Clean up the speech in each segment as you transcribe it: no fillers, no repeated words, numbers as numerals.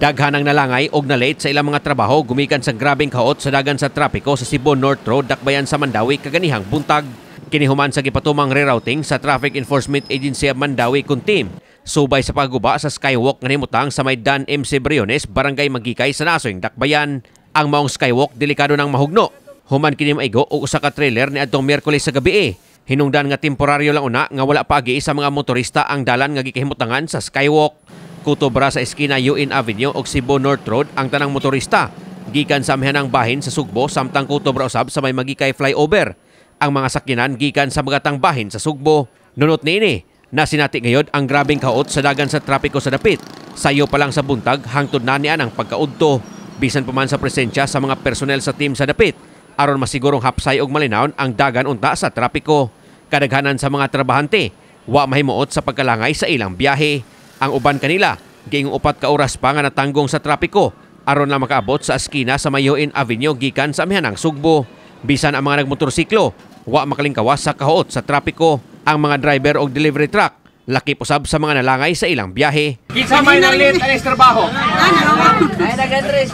Daghan ang nalangay og na-late sa ilang mga trabaho gumikan sa grabeng kaot sa dagan sa trapiko sa Cebu North Road dakbayan sa Mandaue kaganihang buntag. Kini human sa gipatumang rerouting sa Traffic Enforcement Agency of Mandaue kun team. Subay sa pagguba sa skywalk nga nahimutang sa may Dan MC Briones, Barangay Maguikay sa naasoyng dakbayan. Ang maong skywalk delikado nang mahugno. Human kini maigo og usa ka trailer niadtong Miyerkules sa gabi. Hinungdan nga temporaryo lang una nga wala paagi sa mga motorista ang dalan nga gikahimutangan sa skywalk. Kutob ra sa eskina UN Avenue ug Cebu North Road ang tanang motorista gikan sa amihanang bahin sa Sugbo, samtang kutob ra usab sa may Maguikay flyover ang mga sakyanan gikan sa magatang bahin sa Sugbo. Nunot niini, nasinati gayod ang grabeng kaot sa dagan sa trapiko sa dapit. Sayo pa lang sa buntag hangtod na niya ang pagkaudto. Bisan pa man sa presensya sa mga personnel sa team sa dapit aron masigurong hapsay og malinawon ang dagan unta sa trapiko. Kadaghanan sa mga trabahante wa mahimuot sa pagkalangay sa ilang biyahe. Ang uban kanila, giingong 4 ka oras pa nga natanggong sa trapiko aron lang makaabot sa eskina sa Mayoin Avenue gikan sa amihanang Sugbo. Bisan ang mga nagmotorsiklo, wa makalingkawas sa kahuot sa trapiko. Ang mga driver og delivery truck, lakip usab sa mga nalangay sa ilang biyahe. Kinsa may na-late aning trabaho?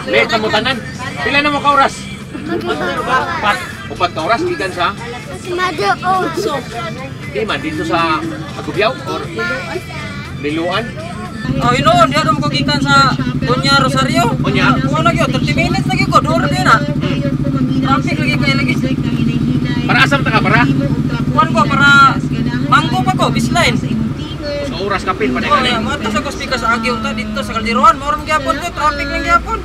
Late na mo tanan. Pila na mo ka oras? 4 ka oras gikan sa? Mother also. Di man dito sa Agubyaw or Liloan? Oh, inoon, diha ko gikan sa Doña Rosario. Unya? Kuha na gyud, 30 minutes lagi ko, duol din na. Traffic lagi kay lagi. Para asam ta ka para? Kuan ko para Manggo pa ko, Bisline. Sa oras kapil pa Oh, ya, mo sa ko speaker sa Agyo ta dito sa Calderon, mao ra gyapon ko, traffic lang gyapon.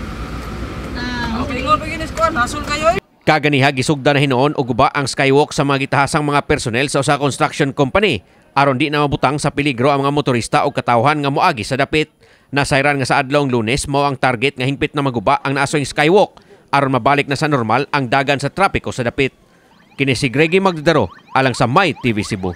Okay, ingon pa ginis kuan, hasol kayo eh. Kaganiha gisugda na hinuon og guba ang skywalk sa mga gitahasang mga personnel sa usa ka construction company aron di na mabutang sa peligro ang mga motorista o katawhan nga moagi sa dapit. Nasayran nga sa adlawng Lunes mao ang target nga hingpit na maguba ang naasoyng skywalk aron mabalik na sa normal ang dagan sa trapiko sa dapit. Kini si Greggy Magdadaro alang sa My TV Cebu.